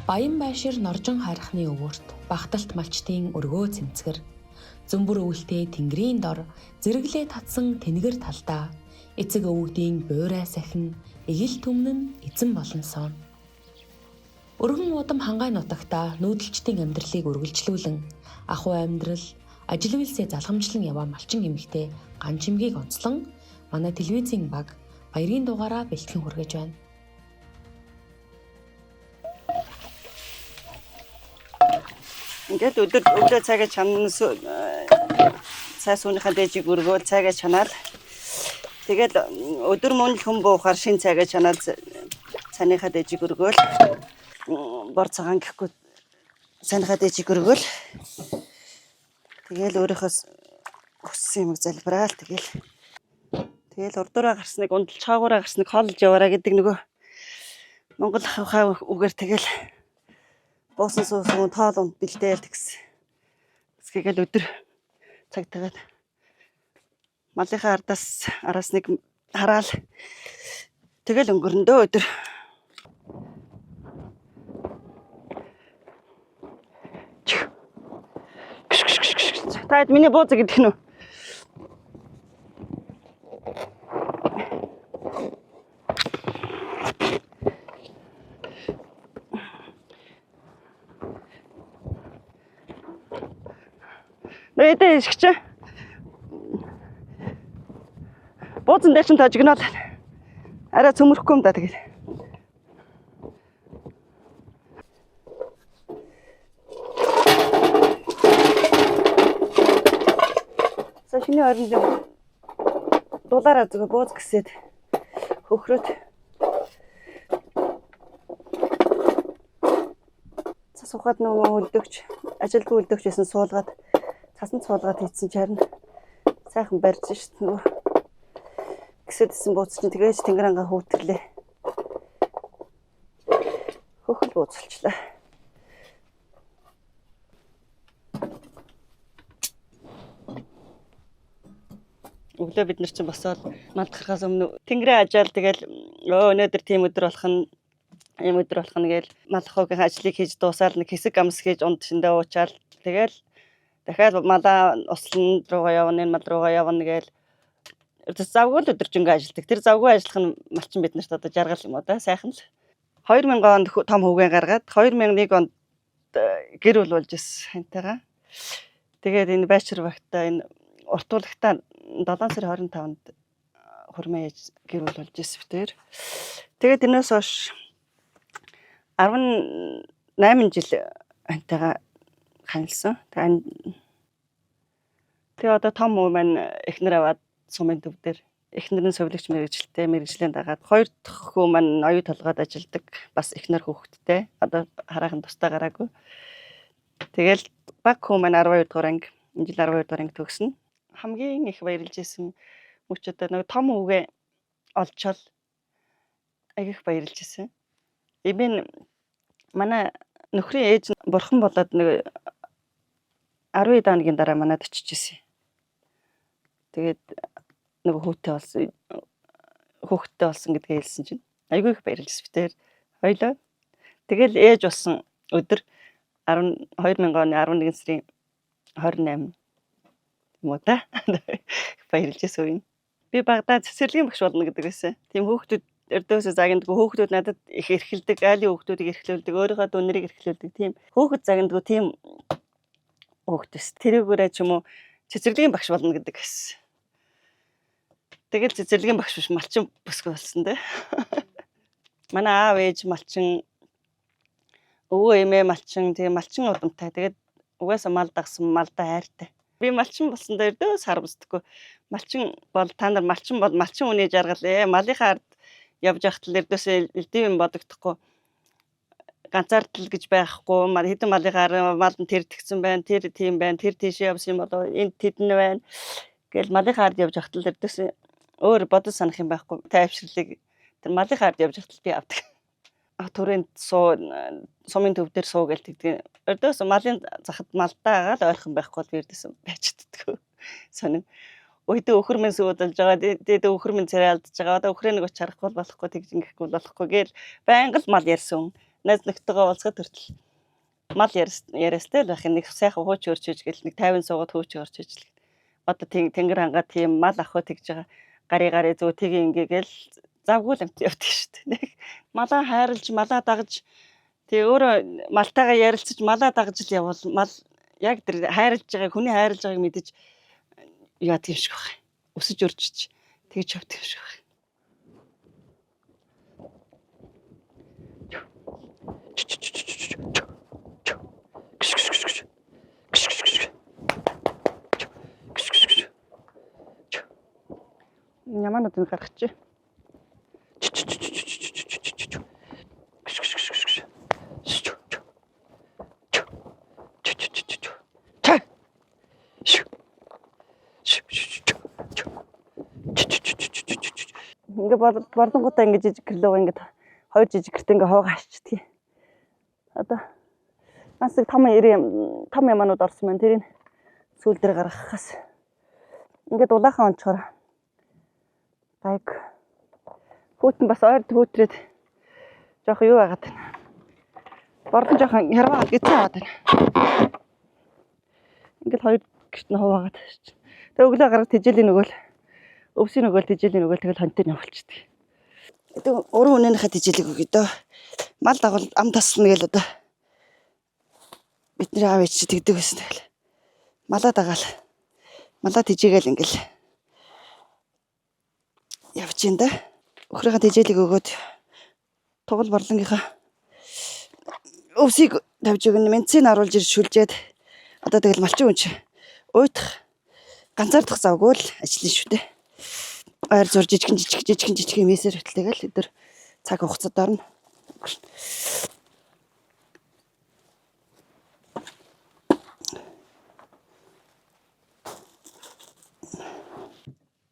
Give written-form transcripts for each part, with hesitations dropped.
Баян байшир норжин хайрхны өвөрт багталт малчдын өргөө цэмцгэр зөмбөр өвөлтэй тэнгэрийн дор зэрэглээ татсан тэнгэр талдаа эцэг өвөгдийн буурай сахин эгэл түмэн нь эзэн болон сууна. Өргөн уудам хангай нутагта нүүдэлчдийн амьдралыг үргэлжлүүлэн ахуй амьдрал ажил үйлсээ залгамжлан яваа малчин эмэгтэй Ганчимгийг онцлон манай телевизийн баг баярын дугаараа бэлтгэн хүргэж байна. Ингээд өдөр өглөө цайгаа чанан цай сүүнийхээ дээжийг өргөөл цайгаа чанаал. Тэгэл өдөр мөн л хүн буухаар шин цайгаа чанаал цайныхаа дээжийг өргөөл бор цагаан гэхгүй цайныхаа дээжийг өргөөл. Тэгэл өөрийнхөө хүссэн юмыг залбираал тэгэл. Тэгэл урдуураа гарсныг ундалж хаагаараа гарсныг хоолж яваараа гэдэг нөгөө Монгол хавхаа үгээр тэгэл буусан суусан тоол унд бэлдээл тэгсэн. Тэсгээл өдөр цаг тагаад малынхаа ардаас араас нэг хараал тэгэл өнгөрөндөө өдөр. Та хэд миний бууз гэдэг нь үү? Нэ ишгч. Буузан дээр чинь тожигноо. Арай цөмөрөхгүй юм да тэгээд. За шиний ойрон дээр дулаараа зүгээр бууз гисээд хөхрөөд цас ухаад нөгөө үлдэгч ажилгүй үлдэгч байсан суулгаад цасанд суулгаад хийцэн чи харин сайхан барьж шít нөгөө гисэдсэн бууз чинь тэгээж тэнгэр ангаа хүүтгэлээ. Хөхөл бууцалчлаа. Өглөө бид нар чинь босоод малд гарахаас өмнө тэнгэрээ ажаал тэгэл өнөөдөр тийм өдөр болох нь ийм өдөр болох нь гээл малхуугийн ажлыг хийж дуусаал нэг хэсэг амс хийж унд шиндээ уучаал тэгэл дахиад малаа услан руугаа явна, энэ мал руугаа явна гээл завгүй л өдөржингөө ажилладаг. Тэр завгүй ажиллах нь малчин бид нарт одоо жаргал юм уу да, сайхан л. 2000 онд том хүүгээ гаргаад 2001 онд гэр бүл болж ирсэн хантайгаа. Тэгээд энэ байшир багтаа энэ уртуулагтаа 7 сарын 25-нд хурмаа яаж гэр бүл болж ирсэн битэр. Тэгээд тэрнээс хойш 18 жил хантайгаа ханилсан. Тэгээ одоо том хүү маань эхнэр аваад сумын төв дээр эхнэр нь сувилагч мэргэжилтэй мэргэжлийн дагаад хоёр дахь хүү маань оюу толгойд ажилладаг бас эхнэр хүүхэдтэй одоо хараахан тустай гараагүй. Тэгэл баг хүү маань 12 дугаар анги энэ жил 12 дугаар анги төгснө. Хамгийн их баярлж исэн мөч одоо нөгөө том хүүгээ олчоод аяг их баярлж исэн. Эмээ манай нөхрийн ээж нь бурхан болоод нэг 12 хоногийн дараа манад очиж исэн. Тэгээд нөгөө хүүтэй болсон хүүхэдтэй болсон гэдгээ хэлсэн чинь айгүй их баярлж би тэр хоёлоо. Тэгэл ээж болсон өдөр 10 2000 оны 11 сарын 28 юм уу та баярлж байсан үе. Би багадаа цэцэрлэгийн багш болно гэдэг байсан. Тийм хүүхдүүд өрдөөсөө загнадаг хүүхдүүд надад их эрхэлдэг, айлын хүүхдүүдийг эрхлүүлдэг, өөрийнхөө дүү нарыг эрхлүүлдэг. Тийм хүүхэд загнадаг тийм хүүхдээс тэрүүгээрээ ч юм уу цэцэрлэгийн багш болно гэдэг байсан. Тэгэл цэцэрлэгийн багш биш малчин бүсгүй болсон дээ. Манай аав ээж малчин, өвөө эмээ малчин, тэгээ малчин удамтай. Тэгээд угаасаа мал дагсан малдаа хайртай. Би малчин болсон дээр дөөс харамсдаггүй. Малчин бол та нар малчин бол малчин үний жаргал малынхаа ард явж байхад л ердөөсөө элдв юм бодогдохгүй. Ганцаардал гэж байхгүй. Хэдэн малынхаа ар мал нь тэр тэгсэн байна, тэр тийм байна, тэр тийшээ явсан юм болоо энд тэдэн байна. Гэл малынхаа ард явж байхад л ердөөсөө өөр бодож санах юм байхгүй. Тайвширлыг тэр малынхаа ард явж байхад л би авдаг. Түрээнд суу сумын төв дээр суу гэл тэгдэг. Ердөөс малын захад малдаа агаал ойрхон байхгүй бол би ердөөс байж чаддаггүй. Сонин. Өдөө өхөр минь суудалж байгаа. Дээд өхөр минь царай алдаж байгаа. Одоо өхрөө нэг очиж харахгүй болохгүй тэгж ингэхгүй болохгүй гээл байнга л мал ярьсан. Найз нөхдөйгөө уулзахад хүртэл мал яриастай л байх юм. Нэг сайхан хууч өрч иж гэл нэг 50 суугаад хууч өрч иж л. Одоо тэнгэр хангаа тийм мал ах уу тэгж байгаа. Гари гари зөө тийг ингээгээл завгүй л амт явдаг шүү дээ. Нэг малаа хайрлж, малаа дагаж тэгээ өөрөө малтайгаа ярилцаж малаа дагаж л явбал мал яг тэр хайрлж байгааг хүний хайрлж байгааг мэдэж яадаг юм шиг байна. Өсөж өрчиж тэгж явдаг юм шиг байна. Ямаануудыг гаргачих. Ингээ борлонгуудаа ингээ жижиг гэрлөөгөө ингээ хоёр жижиг гэрт ингээ хуугаа хашчдаг. Одоо ганц нэг том 90 том ямаанууд орсон байна. Тэрийг сүүл дээр гаргахаас. Ингээд улаахан онцгоор гайг хүүтэн бас ойр хүүтрээд жоох юу байгаад байна. Борлон жоохон хэрвээ гэцэн аваад байна. Ингээд хоёр гэрт нь хуваагаад чинь. Тэгээ өглөө гараад тэжээлийн нөгөөл өвсийн нөгөөл тэжээлийн нөгөөл тэгэл хонтой явуулчихдаг. Тэг уран үнэнийхээ тэжээлийг өгье дөө. Мал дагуул ам таслана гэл одоо бидний аав ээж чи тэгдэг байсан тэгэл. Малаа дагаал. Малаа тэжээгээл ингээл явж ин да. Өхрийнхээ тэжээлийг өгөөд тугал борлонгийнхаа өвсийг тавьж өгнө. Мэнцийг оруулж ир шүлжээд одоо тэгэл малчин хүн чи уйтах ганцаардах завгүй л ажиллана шүү дээ. Ойр зур жижигэн жижиг жижигэн жижиг юмээсээр хөтөл тэгэл өдөр цаг хугацаанд орно.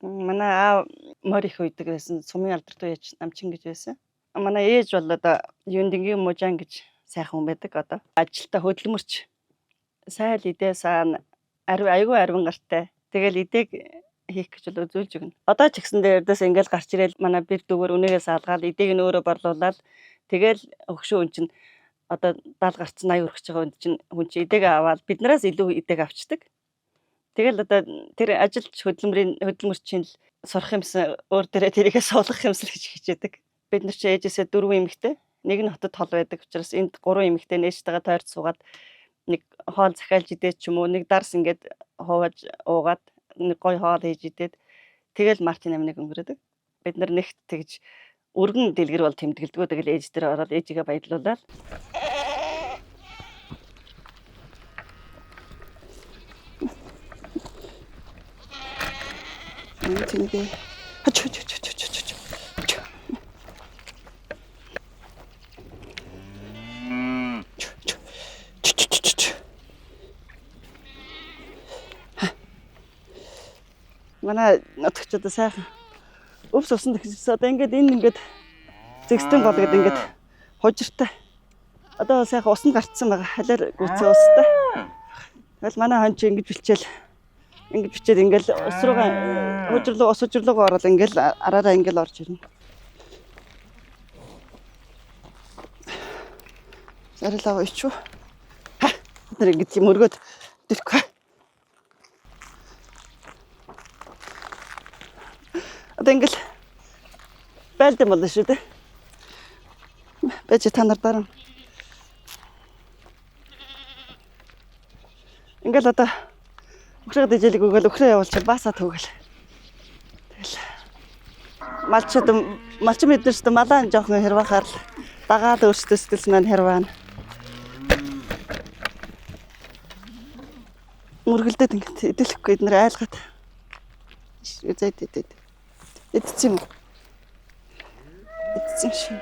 Манай аав морь их уйдаг байсан. Сумын алдар дуу яж намчин гэж байсан. Манай ээж бол одоо Юндингийн мужаан гэж сайхан хүн байдаг одоо. Ажилтаа хөдөлмөрч. Сайл идээ саана арив айгүй ариван гартай. Тэгэл идээг хийх гэж бол үзүүлж өгнө. Одоо ч гэсэн дээр ердөөс ингээл гарч ирээл манай бэр дүүгээр үнийгээ саалгаал идээг нь өөрөө борлуулаад тэгэл өгшөө хүн чинь одоо 70 гарцсан 80 хүрэх байгаа хүн чинь хүн чинь идээг аваад биднээс илүү идээг авчдаг. Тэгэл одоо тэр ажилч хөдөлмөрийн хөдөлмөрчийн л сурах юмсан өөр дээрээ тэрийгэ суулгах юмсан л гэж хичээдэг. Бид нар чи ээжээсээ дөрвөн эмэгтэй, нэг нь хотод хол байдаг учраас энд гурван эмэгтэй нээжтэйгээ тойрч суугаад нэг хоол захиалж идээд ч юм уу нэг дарс ингээд хувааж уугаад нэг гой хоол хийж идээд тэгэл Мартин амныг өнгөрөөдөг. Бид нар нэгт тэгж өргөн дэлгэр бол тэмдэглэдэггүй тэгэл ээж дээр ороод ээжигээ баярлуулаад тэнгээ хач хач хач хач хач хач. Манай нутагч одоо сайхан өвс усан төгссөн. Одоо ингээд энэ ингээд зэгстэн гол гэдэг ингээд хужиртай. Одоо сайхан усанд гарцсан байгаа. Халиар гүцэн устай. Тэгэл манай хон чи ингэж бэлчээл ингэж бичээд ингээл ус руугаа хужирлуу ус хужирлуугаа ороод ингээл араараа ингээл орж ирнэ. Зарилаа ичүү. Ха. Бид нар ингэж юм өргөөд дэлхгүй. Одоо ингээл байлдан болно шүү дээ. Байж та нар дараа. Ингээл одоо өхрөө дэжээлэг өгөөл өхрөө явуулчих баасаа төгөл. Тэгэл малчид малчин бид нар ч малаан жоохон хэрвахаар л дагаад өөрсдөө сэтгэл маань хэрваана. Мөргөлдөд ингээд идэлэхгүй эднэр айлгаад. Зайд идэд. Идсэн юм уу? Идсэн юм шиг.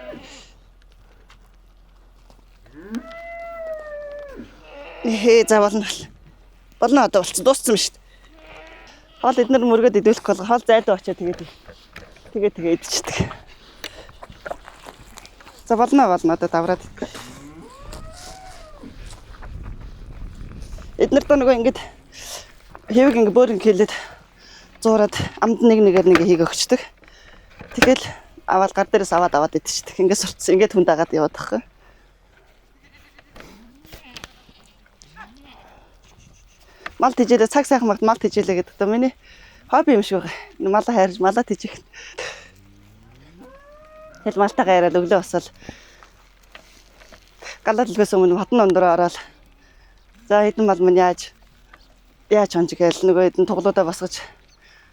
Эхээ за болно. Болно одоо болцсон дууссан юм шүү дээ. Хоол эднэр мөргөөд идүүлэх бол хоол зайлуу очоо тэгээд тэгээ тэгээ идчихдэг. За болно болно одоо давраад. Эднэр доо нөгөө ингээд хэвэг ингээд бөөр ингээд хэлээд зуураад амд нэг нэгээр нэг хийг өгчдөг. Тэгэл аваад гар дээрээс аваад аваад идчихдэг. Ингээд сурцсан. Ингээд хүн дагаад яваад тахгүй. Мал тэжээлээ цаг сайхан багт мал тэжээлээ гэдэг одоо миний хобби юм шиг байгаа. Малаа хайрж малаа тэжээх. Тэгэл малтайгаа яриад өглөө босол галаа дэлгээс өмнө хатан өндөр ороод за хэдэн мал минь яаж яаж хонж гээл нөгөө хэдэн туглуудаа босгож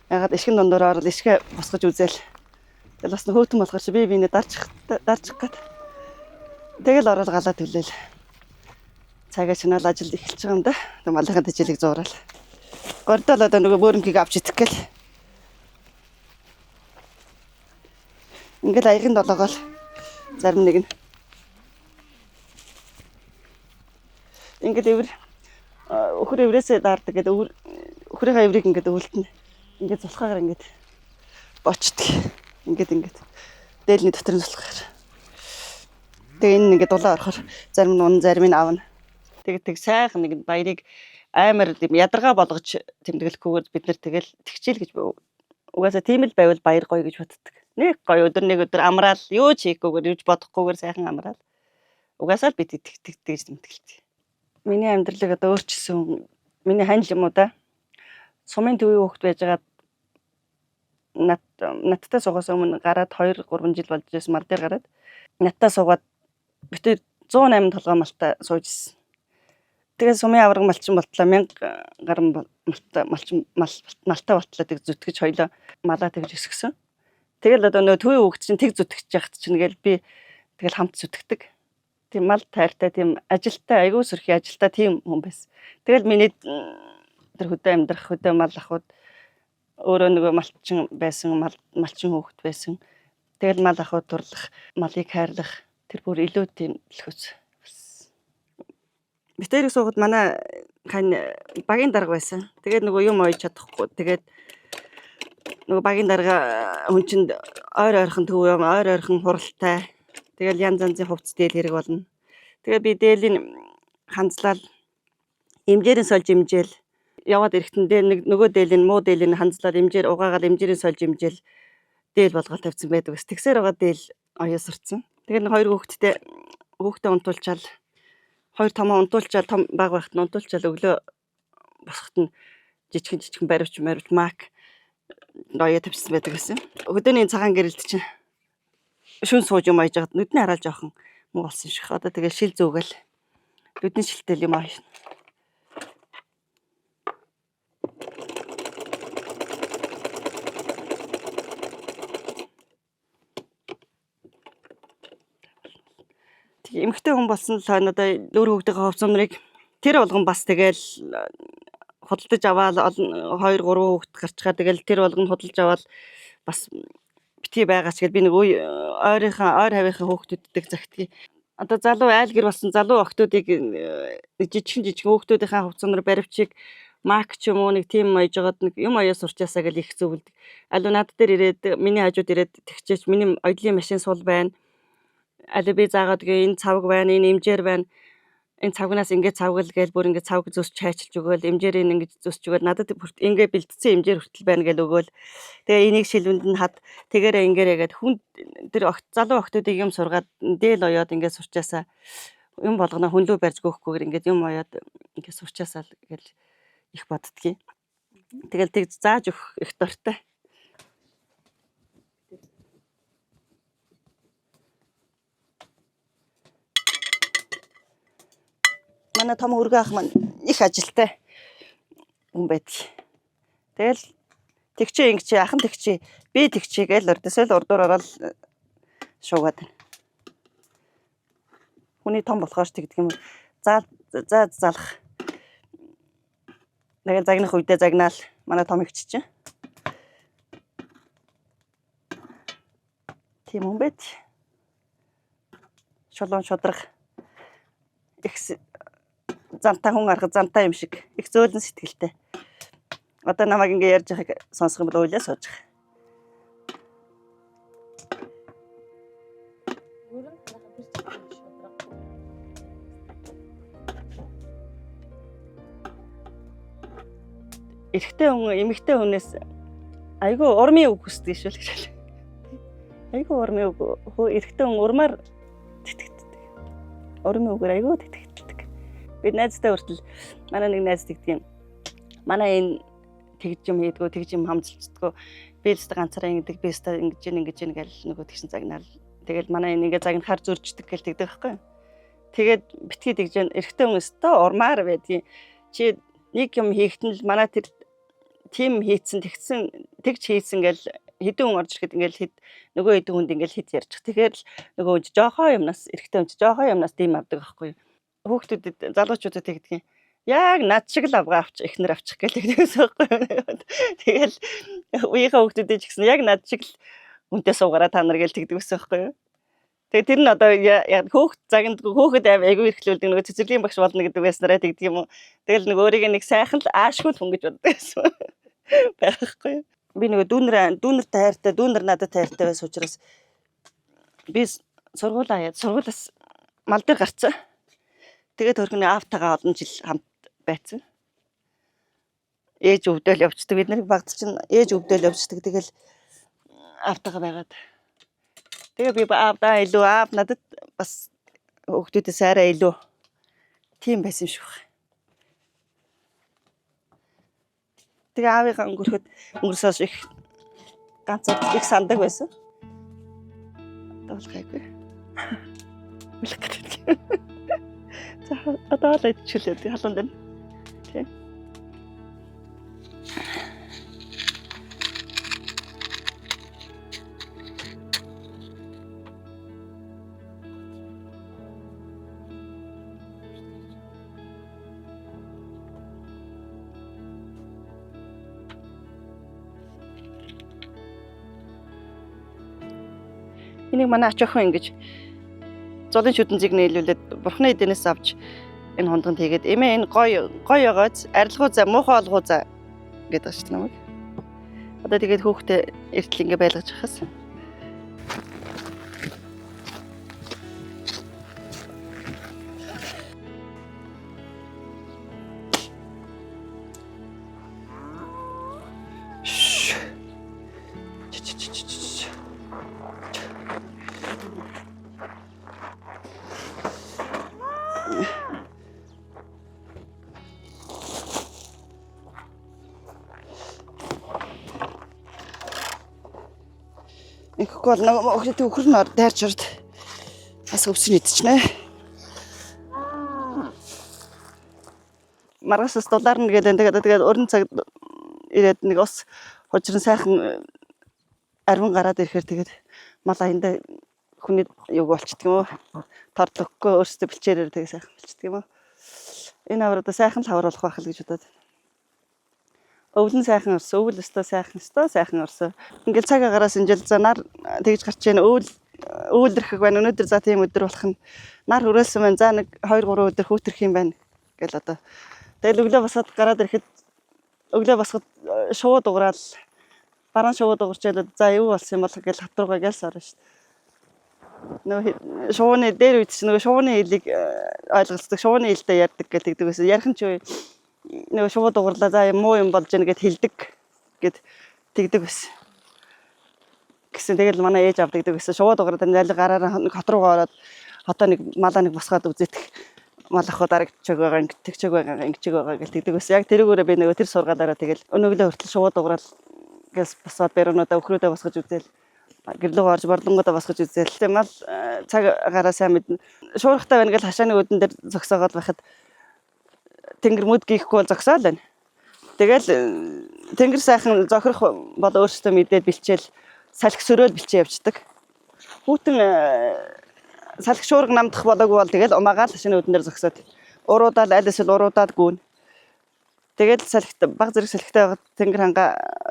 ягаад ишгэн дундуур орол ишгэ босгож үзээл. Тэгэл бас нөхөтөн болохоор чи би биенээ дарчих дарчих гад. Тэгэл орол галаа төлөөл. Цагаа чинаал ажил эхэлж байгаа юм да. Тэг малынхаа тэжээлийг зуурал. Гордол одоо нөгөө бөөрөнхийг авч идэх гээл. Ингээл аягийн долоогоол зарим нэг нь. Ингээл эвэр өхөр эврээсээ даардаг гэдэг өхрийнхээ эврийг ингээд өвөлтнө. Ингээд зулхаагаар ингээд бочдөг. Ингээд ингээд дээлний дотор нь зулхаар. Тэгээ энэ ингээд дулаан орохоор зарим нь унан зарим нь авна. Тэгээ тэг сайхан нэг баярыг амар тийм ядаргаа болгож тэмдэглэхгүйгээр бид нэр тэгэл тэгчээл гэж угаасаа тийм л байвал баяр гоё гэж боддог. Нэг гоё өдөр нэг өдөр амраал юу ч хийхгүйгээр юу ч бодохгүйгээр сайхан амраал. Угаасаа л бид тэг тэг тэгж тэмдэглэдэг. Миний амьдралыг одоо өөрчилсөн миний ханил юм уу да. Сумын төвийн хүүхэд байжгаад надтай суугаас өмнө гараад 2 3 жил болж байсан мал дээр гараад надтай суугаад битээ 108 толгой малтай сууж ирсэн. Тэгээ сумын авраг малчин болтлоо 1000 гаруй малтай малчин мал малтай болтлоо тэг зүтгэж хоёлоо малаа тэгж өсгсөн. Тэгэл одоо нөгөө төвийн хүүхэд чинь тэг зүтгэж яхад чинь гээл би тэгэл хамт зүтгэдэг. Тийм мал тайртай тийм ажилтай айгүй сөрхий ажилтай тийм хүн байсан. Тэгэл миний тэр хөдөө амьдрах хөдөө мал ахуйд өөрөө нөгөө малчин байсан мал малчин хүүхэд байсан. Тэгэл мал ахуйд турлах, малыг хайрлах тэр бүр илүү тийм төлхөц. Битэрийг суугаад манай хань багийн дарга байсан. Тэгээд нөгөө юм ойж чадахгүй. Тэгээд нөгөө багийн дарга хүн чинь ойр ойрхон төв юм, ойр ойрхон хуралтай. Тэгэл янз янзын хувцас дээл хэрэг болно. Тэгээд би дээлийн ханзлал эмжээрэн сольж эмжээл яваад ирэхтэндээ нэг нөгөө дээлийн муу дээлийн ханзлал эмжээр угаагаал эмжээрэн сольж эмжээл дээл болгоод тавьсан байдаг ус. Тэгсээр байгаа дээл оёо сурцсан. Тэгээд нэг хоёр хүүхэдтэй хүүхдээ унтуулчаал хоёр томоо унтуулчаал том баг байхад нь унтуулчаал өглөө босоход нь жижигэн жижигэн баривч баривч мак оёо тавьчихсан байдаг гэсэн. Хөдөөний цагаан гэрэлт чинь шүн сууж юм аяж байгаад нүдний хараал жоохон муу болсон шиг. Одоо тэгэл шил зөөгөл нүдний шилтэл юм аяа. Тэг эмэгтэй хүн болсон л хойно одоо нүүр хүүхдийнхээ хувцас нарыг тэр болгон бас тэгэл худалдаж аваад олон 2 3 хүүхд гарчгаа тэгэл тэр болгон худалдаж аваад бас битгий байгаач гэд би нэг ойрынхаа ойр хавийнхаа хүүхдүүддэг загтгийг одоо залуу айл гэр болсон залуу охтуудыг жижигхэн жижигхэн хүүхдүүдийнхээ хувцас нар баривчийг мак ч юм уу нэг тийм маяж байгаад нэг юм оёо сурчаасаа гэл их зөвлөдөг. Алуу над дээр ирээд миний хажууд ирээд тэгчээч миний оёдлын машин сул байна. Алуу би заагаад гээ энэ цавг байна, энэ эмжээр байна. Энэ цавгнаас ингэ цавгал гээл бүр ингэ цавг зүсч хайчилж өгөөл, эмжээрийг ингэж зүсч өгөөл надад ингэ бэлтцсэн эмжээр хүртэл байна гээл өгөөл. Тэгээ энийг шилвэнд нь хад тэгээрээ ингээрээ гэд хүн тэр огт залуу охтуудыг юм сургаад дээл оёод ингэ сурчаасаа юм болгоно хүнлүү барьж гөөхгүйгээр ингээд юм оёод ингэ сурчаасаа л гэл их боддгийг. Тэгэл тэг зааж өгөх их дуртай. Манай том өргөө ах маань их ажилтай хүн байдаг. Тэгэл тэгчээ ингэчээ ах нь тэгчээ би тэгчээ гээл урдсаа л урдуур ороод шуугаад байна. Хүний том болохоор ч тэгдэг юм. За за залах. Тэгэл загнах үедээ загнаал манай том ихч чинь. Тийм хүн байт. Шулуун шудраг их зантай хүн арга зантай юм шиг их зөөлөн сэтгэлтэй. Одоо намайг ингэ ярьж байгааг сонсох юм бол уйлаа сууж байгаа. Ер нь танайхан тэр чигээр шудраг. Эрэгтэй хүн эмэгтэй хүнээс айгүй урмын үг хүсдэг шүү л гэж байна. Айгүй урмын үг хөө эрэгтэй хүн урмаар тэтгэдэг. Урмын үгээр айгүй тэтгэдэг. Би найзтай хүртэл манай нэг найз тэгдэг юм. Манай энэ тэгж юм хийдгүү, тэгж юм хамзалцдаггүй. Би л өстө ганцаараа ингэдэг, би өстө ингэж ийн ингэж ийн гэл нөгөө тэгшин загнаал. Тэгэл манай энэ ингээ загнахаар зөрждөг гэл тэгдэг байхгүй юу? Тэгээд битгий тэгж जैन эрэгтэй хүн өстө урмаар байдгийн. Чи нэг юм хийхэд нь л манай тэр тим хийцэн тэгсэн тэгж хийцэн гэл хэдэн хүн орж ирэхэд ингээл хэд нөгөө хэдэн хүнд ингээл хэд ярьчих. Тэгэхээр л нөгөө хүн жоохоо юмнаас эрэгтэй хүн жоохоо юмнаас дим авдаг байхгүй юу? Хүүхдүүдэд залуучуудад тэгдэг юм. Яг над шиг л авгаа авч эхнэр авчих гэл тэгдэгс байхгүй юу? Тэгэл үеийнхээ хүүхдүүдэд ч гэсэн яг над шиг л хүнтэй суугаараа та нар гэл тэгдэг байсан байхгүй юу? Тэгээ тэр нь одоо яг хөөхт загнадгүй хөөхөд аим айгүй эрхлүүлдэг нөгөө цэцэрлэгийн багш болно гэдэг байснараа тэгдэг юм уу. Тэгэл нөгөө өөрийг нэг сайхан л аашгүй л хүн гэж боддог байсан байхгүй юу. Би нөгөө дүүнертэй хайртай, дүүнер надад хайртай байсан учраас би сургуулаа хаяад сургуулиас мал дээр гарцсан. Тэгээд хөрхөний аавтайгаа олон жил хамт байцсан. Ээж өвдөөл явцдаг. Бид нарыг багт чинь ээж өвдөөл явцдаг. Тэгэл аавтайгаа байгаад. Тэгээ би аавдаа илүү аав надад бас хүүхдүүдээс арай илүү тийм байсан юм шиг байна. Тэгээ аавынхаа өнгөрөхөд өнгөрсөөс их ганцаар их сандаг байсан. Одоо бол гайгүй. Үлэх гэдэг. За одоо л идчихлээ. Халуун дэн. Тийм. Энийг манай ач охин ингэж золын шүдэнзийг нийлүүлээд бурхны эдэнээс авч энэ хундганд хийгээд эмээ энэ гой гой яваац арилгуу за муухай олгоо за гэдэг шүү дээ намайг. Одоо тэгээд хүүхдээ эртэл ингэ байлгаж хахаас. Ингэхгүй бол нөгөө өхөд өхөр нь дайрч орд бас өвсөн идчихнэ. Маргасаас дулаарна гэдэг тэгээд тэгээд өрн цаг ирээд нэг ус хужран сайхан арвин гараад ирэхээр тэгээд мал аяндаа хүний юг болчдөг юм уу? Тордлогогүй өөрсдөө бэлчээрээр тэгээд сайхан болчдөг юм уу? Энэ авар одоо сайхан л хавар болох байх л гэж бодоод. Өвлөн сайхан орсон. Өвөл өстөө сайхан өстөө сайхан орсон. Ингээл цаг агараас инжэл за нар тэгж гарч ийн өвөл өвөлрхэг байна. Өнөөдөр за тийм өдөр болох нь нар хөрөөлсөн байна. За нэг 2 3 өдөр хүүтрэх юм байна гэл одоо. Тэгэл өглөө босоод гараад ирэхэд өглөө босоход шууд уграал бараан шууд угарч ялаад за юу болсон юм бол гэл хат руугаа гэлс орно шүү дээ. Нөгөө шувууны дээр үед чинь нөгөө шувууны хэлийг ойлголцдог, шувууны хэлтэй ярьдаг гэдэг байсан. Ярих нь ч нөгөө шувуу дугарлаа за муу юм болж гэнэ гэд хэлдэг гэд тэгдэг байсан. Гэсэн тэгэл манай ээж авдаг гэсэн. Шувуу дугараад аль гараараа нэг хот руугаа ороод одоо нэг малаа нэг босгоод үзэтэх мал ах дарагчаг байгаа, ингэтгэж байгаа, ингэчэг байгаа гэл тэгдэг байсан. Яг тэрүүгээрээ би нөгөө тэр сургаалаараа тэгэл өнөглөө хүртэл шувуу дуграал гэс босоод бариунуудаа өхрүүдээ босгож үзэл гэрлүүгөө орж борлонгуудаа босгож үзэл. Тэг мал цаг гараа сайн мэднэ. Шуурхтай байна гэл хашааны өдөн дээр зогсоогоод байхад тэнгэр мүд гийхгүй бол зогсоол байна. Тэгэл тэнгэр сайхан зохирох бол өөрсдөө мэдээд бэлчээл салхи сөрөөл бэлчээ явцдаг. Хүүтэн салхи шуурга намдах болоогүй бол тэгэл умаагаа л хашааны өдөн дээр зогсоод уруудаал аль эсвэл уруудаад гүн. Тэгэл салхит баг зэрэг салхитай байгаад тэнгэр ханга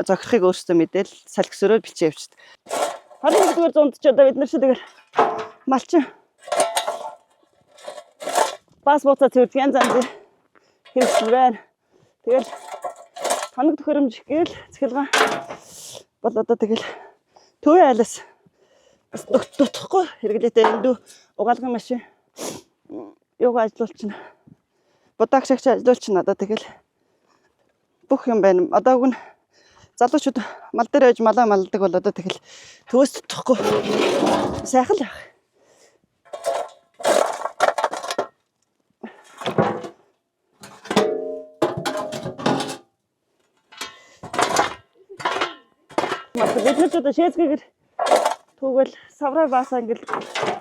зохирохыг өөрсдөө мэдээл салхи сөрөөл бэлчээ явцдаг. 21-р зуунд ч одоо бид нар шиг тэгэл малчин бас буцаа цэвэрлэх янз янзын хэрэгсэл байна. Тэгэл тоног төхөөрөмж гээл цахилгаан бол одоо тэгэл төвийн айлаас бас дутхгүй хэрэглээтэй эндүү угаалгын машин юугаа ажилуулчихна. Будааг шагч ажилуулчихна одоо тэгэл бүх юм байна. Одоо уг нь залуучууд мал дээр байж малаа малдаг бол одоо тэгэл төвөөс дутхгүй сайхан л байх. Бид нар ч одоо шээцгээгээр түүгээл савраа баасаа ингээл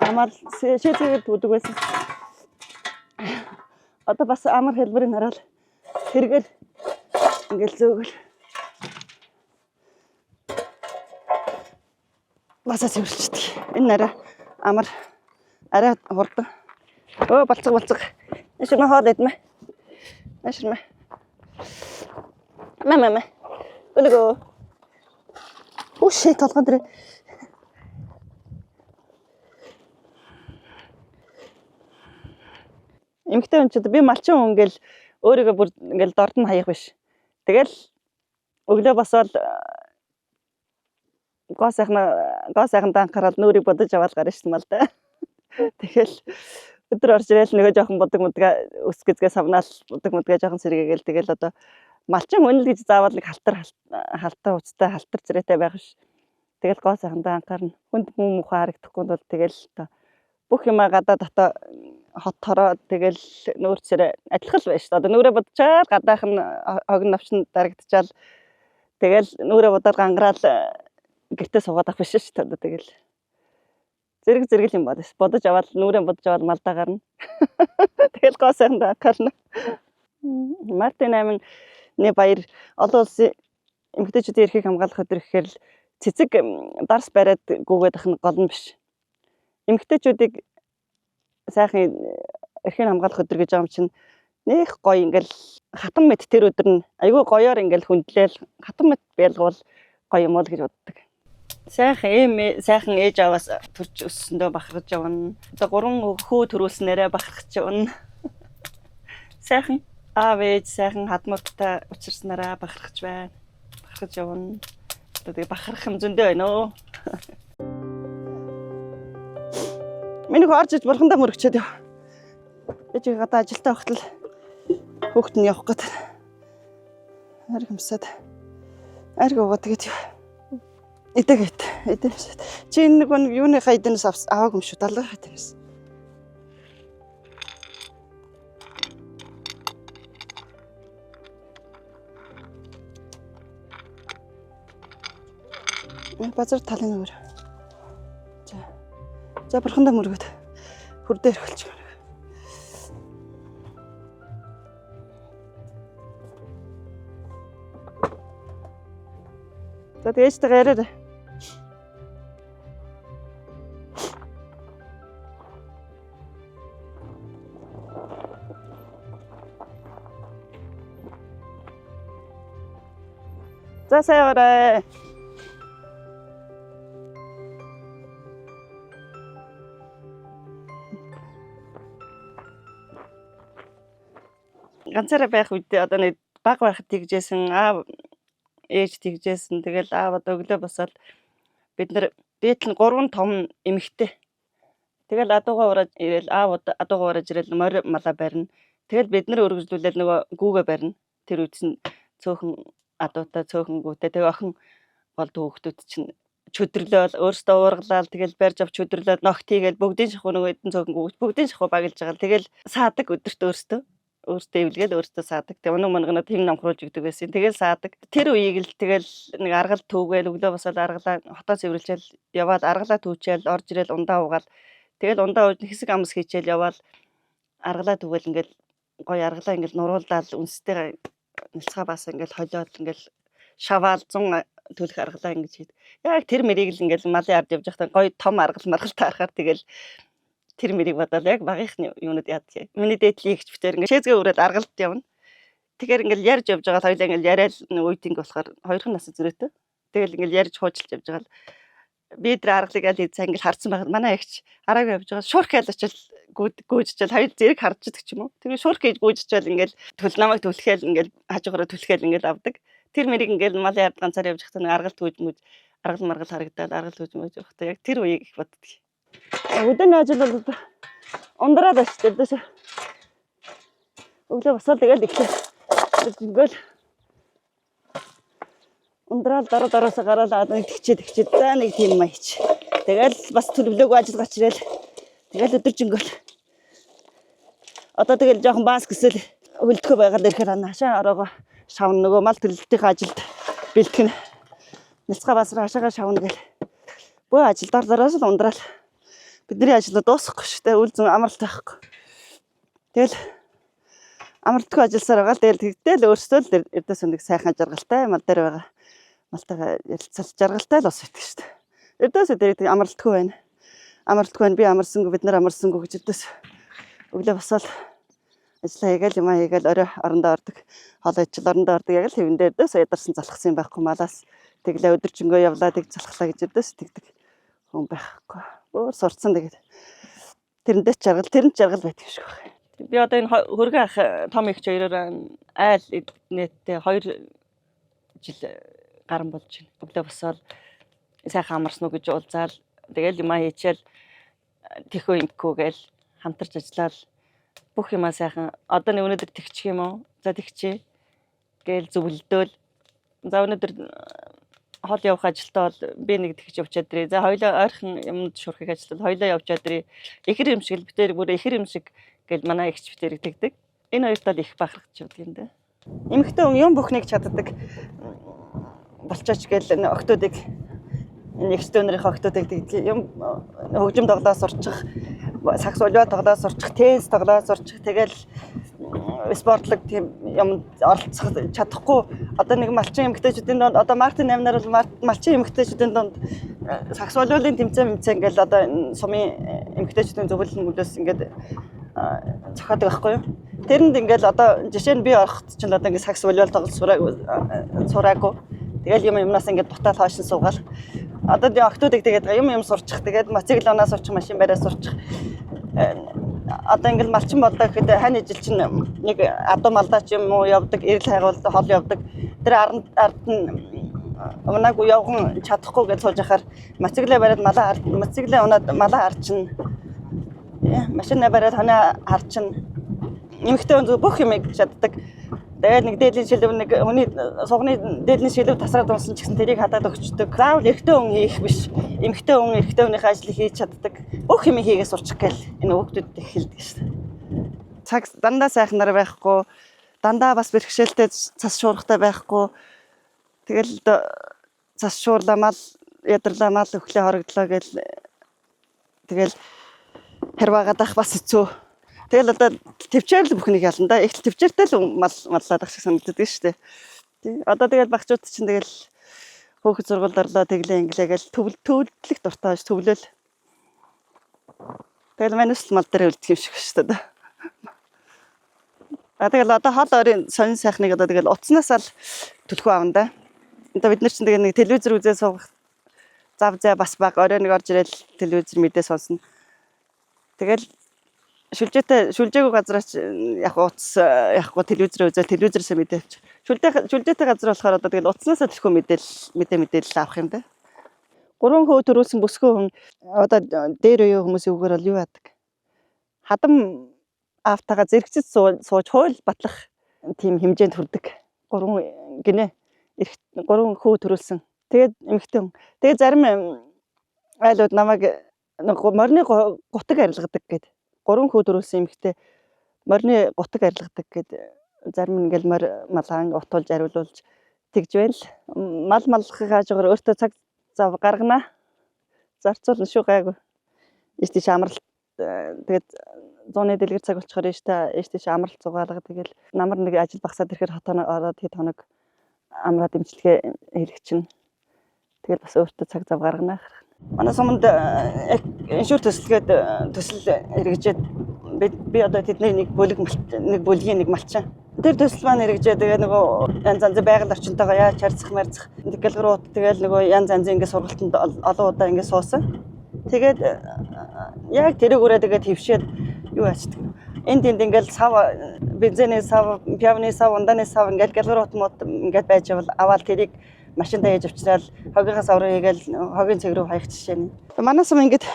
амаал шээцгээгээр түүдэг байсан. Одоо бас амар хэлбэрийг хараад хэрэгэл ингээл зөөгөл басаа цэвэрлждэг. Энэ арай амар арай хурдан. Өө болцго болцго. Нэшмэ хоол идмэ. Нэшмэ. Мэ мэ мэ. Үлгөө. Үшээ толгойн дээр. Эмэгтэй хүн ч одоо би малчин хүн ингээл өөрийгөө бүр ингээл дорд нь хаях биш. Тэгэл өглөө босоод гоо сайхан гоо сайхандаа анхаарал нүрийг бодож аваад гарна шүү мал да. Тэгэл өдөр орж ирээл нөгөө жоохон будаг мудгаа өс гэзгээ савнаал будаг мудгаа жоохон сэргээгээл тэгэл одоо малчин хүн л гэж заавал нэг халтар халтар уцтай халтар царайтай байх биш. Тэгэл гоо сайхандаа анхаарна. Хүнд муу мухай харагдахгүй бол тэгэл одоо бүх юмаа гадаа дотоо хот хороо тэгэл нүүр царай адилхан л байна шүү дээ. Одоо нүрээ бодчаад гадаах нь хогн навчин дарагдчаал тэгэл нүрээ бодоод гангараал гэртээ суугаад ах биш шүү дээ. Одоо тэгэл зэрэг зэрэг л юм бодож бодож аваад нүрээ бодож аваад малдаа гарна. Тэгэл гоо сайхандаа анхаарна. Мартын 8-ны баяр олон улсын эмэгтэйчүүдийн эрхийг хамгаалах өдөр гэхээр л цэцэг дарс бариад гүгээд ах нь гол нь биш. Эмэгтэйчүүдийг сайхан эрхийг хамгаалах өдөр гэж байгаа юм чинь нэх гоё ингээл хатан мэт тэр өдөр нь айгүй гоёор ингээл хүндлээл хатан мэт байлгуул гоё юм уу л гэж боддог. Сайхан эм сайхан ээж аваас төрж өссөндөө бахархаж явна. Одоо гурван хүү төрүүлснээрээ бахархаж явна. Сайхан аав ээж сайхан хадмуудтай учирснараа бахархаж байна. Бахархаж явна. Одоо тэгээ бахарх юм зөндөө байна өө. Миний хүү орж иж бурхандаа мөрөгчөөд яв. Ээж гадаа ажилдаа байхад л хүүхэд нь явах гээд ариг юмсаад ариг уугаад тэгээд яв. Идэгэт идэвсэт. Чи энэ нэг юуныхаа эдэнээс аваагүй юм шүү. Далгийнхаа эдэнээс. Базар талын нөгөө. За. За бурхандаа мөргöd. Хөр дээр болчих. За тэгээ ээжтэйгээ яриарай. За сайн яваарай. Ганцаараа байх үедээ одоо нэг баг байхад тэгжсэн, аав ээж тэгжсэн. Тэгэл аав одоо өглөө босоод бид нар дээдл нь гурван том эмэгтэй. Тэгэл адуугаа урааж ирээл аав адуугаа урааж ирээл морь малаа барина. Тэгэл бид нар өргөжлүүлээл нөгөө гүүгээ барина. Тэр үед чинь цөөхөн адуутай цөөхөн гүүтэй. Тэгээ охин гол хүүхдүүд чинь чөдөрлөөл өөрсдөө уургалаал тэгэл барьж авч чөдөрлөөд ногт хийгээл бүгдийн шахуу нөгөө эдэн цөөхөн гүүгч бүгдийн шахуу баглж байгаа. Тэгэл саадаг өдөрт өөрсдөө өөртөө эвлэгээл өөртөө саадаг. Тэг унаг манганаа тэм намхруулж өгдөг байсан. Тэгэл саадаг. Тэр үеийг л тэгэл нэг аргал түүгээл өглөө босоод аргалаа хотоо цэвэрлжээл яваал аргалаа түүчээл орж ирээл ундаа уугаал тэгэл ундаа ууж хэсэг амс хийчээл яваал аргалаа түүгээл ингээл гоё аргалаа ингээл нуруулдаал үнстэйгээ нэлцгаа бас ингээл холиод ингээл шаваал 100 төлөх аргалаа ингэж хийд. Яг тэр мэрийг л ингээл малын ард явж байхдаа гоё том аргал маргал таарахаар тэгэл тэр мэрийг бодоод яг багийнхны юунууд яадаг. Миний дээдлийн ихч битэр ингээд шээзгээ өрөөд аргалд явна. Тэгэхээр ингээл ярьж явж байгаа хоёлаа ингээл яриад үеийнг болохоор хоёрхан нас зөрөөтэй. Тэгэл ингээл ярьж хуужилж явж байгаа л би тэр аргалыг аль хэзээ ингээл харсан байхад манай эгч хараагүй явж байгаа шуурх айл очил гүйжчихэл хоёр зэрэг харж идэг ч юм уу. Тэгээ шуурх гэж гүйжчихэл ингээл төл намайг түлхээл ингээл хажуугаараа түлхээл ингээл авдаг. Тэр мэрийг ингээл малын ард ганцаар явж байхдаа нэг аргал түүж мүж аргал маргал харагдаад аргал түүж мүж явахдаа яг тэр үеийг их боддог. Өдөрний ажил бол одоо ундраад очтой дээш. Өглөө босоод тэгэл эхлэв. Ингээл ундраал дараа дараасаа гараал аа нэг тэгчээ тэгчээ за нэг тийм маяч. Тэгэл бас төлөвлөөгүй ажил гарч ирээл тэгэл өдөржингөөл. Одоо тэгэл жоохон баас гэсэл хөлдөхөө байгаад ирэхээр хашаа ороогоо шавна нөгөө мал төлөлтийн ажилд бэлтгэн. Нялцгай баасраа хашаага шавна гэл. Бөө ажилд орлороос л ундраал. Бидний ажил дуусахгүй шүү дээ. Үл зүүн амралт байхгүй. Тэгэл амралтгүй ажилласаар байгаа л тэгэл тэгтэл өөрсдөө л эрдээс өндөг сайхан жаргалтай мал дээр байгаа малтайгаа ярилцал жаргалтай л бас байдаг шүү дээ. Эрдээс өдөр амралтгүй байна. Амралтгүй байна. Би амарсангүй, бид нар амарсангүй гэж эрдээс өглөө босоод ажиллаа хийгээл юм хийгээл орой орондоо ордог. Хоолой ичил орондоо ордог. Яг л хэвэн дээр дээс ядарсан залхсан юм байхгүй малаас. Тэглээ өдөржингөө явлаа тэг залхлаа гэж эрдээс тэгдэг хүн байхгүй. Өөр сурцсан тэгээд тэрэндээ ч жаргал, тэр нь ч жаргал байдаг юм шиг байна. Би одоо энэ хөргөн ах том ихч хоёроор айл нийтдээ 2 жил гарan болж байна. Өглөө босоод сайхан амарсан уу гэж уулзаал тэгэл юмаа хийчихэл тэхөө имхүү гээл хамтарч ажиллаал бүх юмаа сайхан одоо нэг өнөөдөр тэгчих юм уу? За тэгчээ гээл зөвлөдөөл. За өнөөдөр хол явах ажилтаа бол би нэг тэгж явчаад ирээ. За хоёлаа ойрхон юмд шуурхыг ажиллал хоёлаа явчаад ирээ. Ихэр юм шиг л битэр бүр ихэр юм шиг гэл манай эгч битэрийг тэгдэг. Энэ хоёр тал их бахархаж явдаг юм да. Эмэгтэй хүн юм бүхнийг чаддаг болчооч гэл энэ октоодыг энэ эгч дүүнэрийн октоодыг тэгдэг юм хөгжим тоглоо сурчих, сакс волейбол тоглоо сурчих, теннис тоглоо сурчих тэгэл спортлог тийм юм оролцох чадахгүй одоо нэг малчин эмэгтэйчүүдийн дунд одоо Мартин 8-нар бол малчин эмэгтэйчүүдийн дунд сакс волейболын тэмцээн мэмцээн ингээл одоо энэ сумын эмэгтэйчүүдийн зөвлөл мөлөөс ингээд зохиодог байхгүй юу? Тэрэнд ингээл одоо жишээ нь би ороход чинь одоо ингээд сакс волейбол тоглож сураагүй. Тэгэл юм юмнаас ингээд дутаал хойш нь суугаал. Одоо тий октоодыг тэгээд юм юм сурчих. Тэгээд мотоциклоноо сурчих, машин бариа сурчих. Одоо ингээл малчин боллоо гэхэд хань ижил чинь нэг адуу малдаа ч юм уу явдаг, эрэл хайгуул хол явдаг. Тэр ард нь унаагүй явган чадахгүй гэж сууж ахаар мотоциклээ бариад малаа хар, мотоциклээ унаад малаа харчин. Машинаа бариад хоноо харчин. Эмэгтэй хүн зөв бүх юмыг чаддаг. Тэгээд нэг дээдлийн шилэв нэг хүний сугны дээдлийн шилэв тасраад унсан ч гэсэн тэрийг хадаад өгчдөг. Заавал эрэгтэй хүн хийх биш. Эмэгтэй хүн эрэгтэй хүнийхээ ажлыг хийж чаддаг. Бүх юмыг хийгээ сурчих гээл энэ хүүхдүүд их хэлдэг шүү дээ. Цаг дандаа сайхнаар байхгүй. Дандаа бас бэрхшээлтэй цас шуурхтай байхгүй. Тэгэл цас шуурлаа мал ядарлаа мал өглөө хорогдлоо гэл тэгэл хэрваагаад ах бас хэцүү. Тэгэл одоо төвчээр л бүхнийг ялна да. Их л төвчээртэй л мал маллаад ах шиг санагддаг шүү дээ. Тий. Одоо тэгэл багчууд чинь тэгэл хөөхөд сургуульд орлоо тэглээ инглээ гэл төвлөлөх дуртай ш төвлөл. Тэгэл манайс л мал дээр үлдэх юм шиг шүү дээ. А тэгэл одоо хол орын сонин сайхныг одоо тэгэл утаснаас л түлхүү авна да. Одоо бид нар чинь тэгээ нэг телевизэр үзээ суух зав зай бас баг орой нэг орж ирэл телевизэр мэдээ сонсно. Тэгэл шүлжээтэй шүлжээгүй газараач яг утас яахгүй телевизэр үзээ телевизэрсээ мэдээ авчих. Шүлжээтэй газар болохоор одоо тэгэл утаснаасаа түлхүү мэдээлэл авах юм да. Гурван хөө төрүүлсэн бүсгүй хүн одоо дээр үеийн хүмүүсийн үгээр бол юу яадаг? Хадам аавтайгаа зэрэгцэж сууж хууль батлах тийм хэмжээнд хүрдэг. Гурван гинэ гурван хүү төрүүлсэн. Тэгээд эмэгтэй хүн. Тэгээд зарим айлууд намайг морины гутаг арилгадаг гэд. Гурван хүү төрүүлсэн эмэгтэй морины гутаг арилгадаг гэд. Зарим нь ингээл морь малгаан утуулж ариулуулж тэгж байна л. Мал маллахын хаажгаар өөртөө цаг зав гаргана. Зарцуулна шүү гайгүй. Ийш тийш амралт тэгээд зууны дэлгэр цаг болчихоор ийш тийш амралт зугаалга тэгэл намар нэг ажил багсаад ирэхээр хотоо ороод хэд хоног амраад имчилгээ хийлгэж. Тэгэл бас өөртөө цаг зав гаргана. Манай суманд иншүүр төсөлгээд төсөл хэрэгжээд би одоо тэдний нэг бүлэг нэг бүлгийн нэг малчин. Тэр төсөл маань хэрэгжээд тэгээ нөгөө янз янзын байгаль орчинтойгоо яаж харьцах марцах гэлгэрүүд тэгэл нөгөө янз янзын ингээд сургалтанд олон удаа ингээд суусан. Тэгээд яг тэрүүгээрээ тэгээд хөвшөөд юу ачдаг. Энд тэнд ингээд сав бензиний сав, пиавны сав, ундааны сав ингээд гэлгэр утмууд ингээд байж явал аваад тэрийг машиндаа хийж авчраал хогийнхаа сав руу хийгээл хогийн цэг рүү хаях жишээ нь. Манай сум ингээд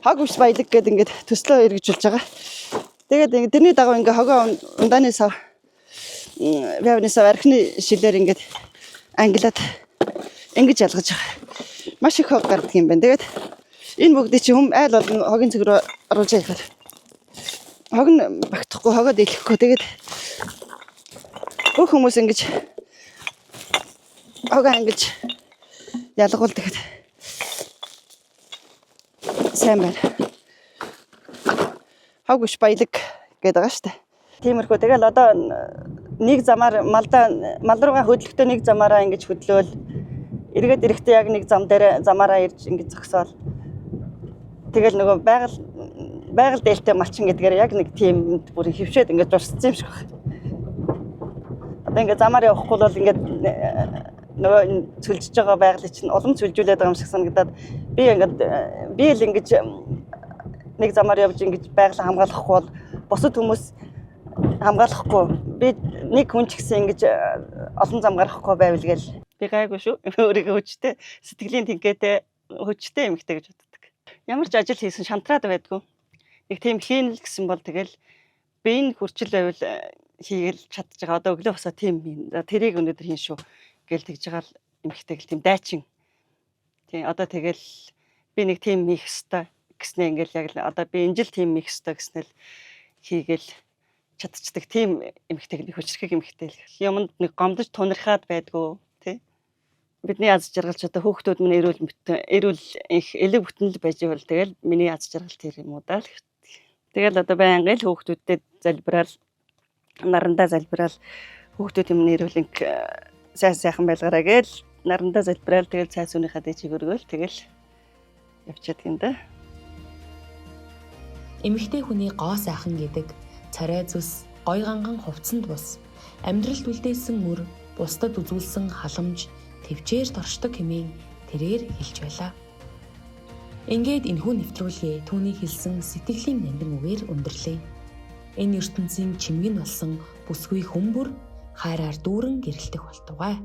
хог биш баялаг гэдэг ингээд төслөө эргэжүүлж байгаа. Тэгээд ингээд тэрний дагуу ингээд хогоо ундааны сав, пиавны сав архины шилээр ингээд ангилаад ингэж ялгаж байгаа. Маш их хог гардаг юм байна. Тэгээд энэ бүгдийг чи хүм айл болгон хогийн цэг рүү оруулж яхаар хог нь багтахгүй хогоо дийлэхгүй. Тэгээд бүх хүмүүс ингэж хогоо ангилж Ялгуул тэгэхэд сайн байна. Хог биш баялаг гэдэг байгаа шүү дээ. Тиймэрхүү тэгэл одоо нэг замаар малдаа мал руугаа хөдлөхдөө нэг замаараа ингэж хөдлөөл эргээд ирэхдээ яг нэг зам дээр замаараа ирж ингэж зогсоол. Тэгэл нөгөө байгаль дээлтэй малчин гэдгээр яг нэг тиймд бүр хөвшөөд ингэж зурссан юм шиг байна. Одоо ингэ замаар явахгүй бол ингээд нөгөө энэ цөлжиж байгаа байгалыг чинь улам цөлжүүлээд байгаа юм шиг санагдаад би ингээд би л ингэж нэг замаар явж ингэж байгалаа хамгаалахгүй бол бусад хүмүүс хамгаалахгүй би нэг хүн ч гэсэн ингэж олон зам гаргахгүй байвал гээл би гайгүй шүү. Өөрийгөө хүчтэй сэтгэлийн тэнхээтэй хүчтэй эмэгтэй гэж боддог. Ямар ч ажил хийсэн шантраад байдгүй. Нэг тийм хийн л гэсэн бол тэгэл би энэ хүрчил байвал хийгээл чадж байгаа. Одоо өглөө босоо тийм хийн. За тэрийг өнөөдөр хийн шүү гэл тэгж байгаа л эмэгтэй гэл тийм дайчин. Тийм одоо тэгэл би нэг тийм хийх ёстой гэснээ ингээл яг л одоо би энэ жил тийм хийх ёстой гэснээр л хийгээл чадчихдаг тийм эмэгтэй нэг хүчрхэг эмэгтэй л. Юмд нэг гомдож тунирхаад байдгүй тий. Бидний аз жаргал ч одоо хүүхдүүд минь эрүүл бүтэн эрүүл их элэг бүтэн л байж байвал тэгэл миний аз жаргал тэр юм уу даа л. Тэгэл одоо байнгын л хүүхдүүдтэй залбираал нарандаа залбираал хүүхдүүд юм эрүүл инх сайн сайхан байлгараа гээл нарандаа залбираал тэгэл цай сүүнийхээ дэ чиг өргөөл тэгэл явчихад юм да. Эмэгтэй хүний гоо сайхан гэдэг царай зүс, гой ганган хувцсанд бус, амьдралд үлдээсэн мөр, бусдад үзүүлсэн халамж, төвчээр торшдог хэмээн тэрээр хэлж байлаа. Ингээд энэхүү нэвтрүүлгээ түүний хэлсэн сэтгэлийн нандин үгээр өндөрлөө. Энэ ертөнцийн чимэг нь болсон бүсгүй хүмүүр хайраар дүүрэн гэрэлтэх болтугай.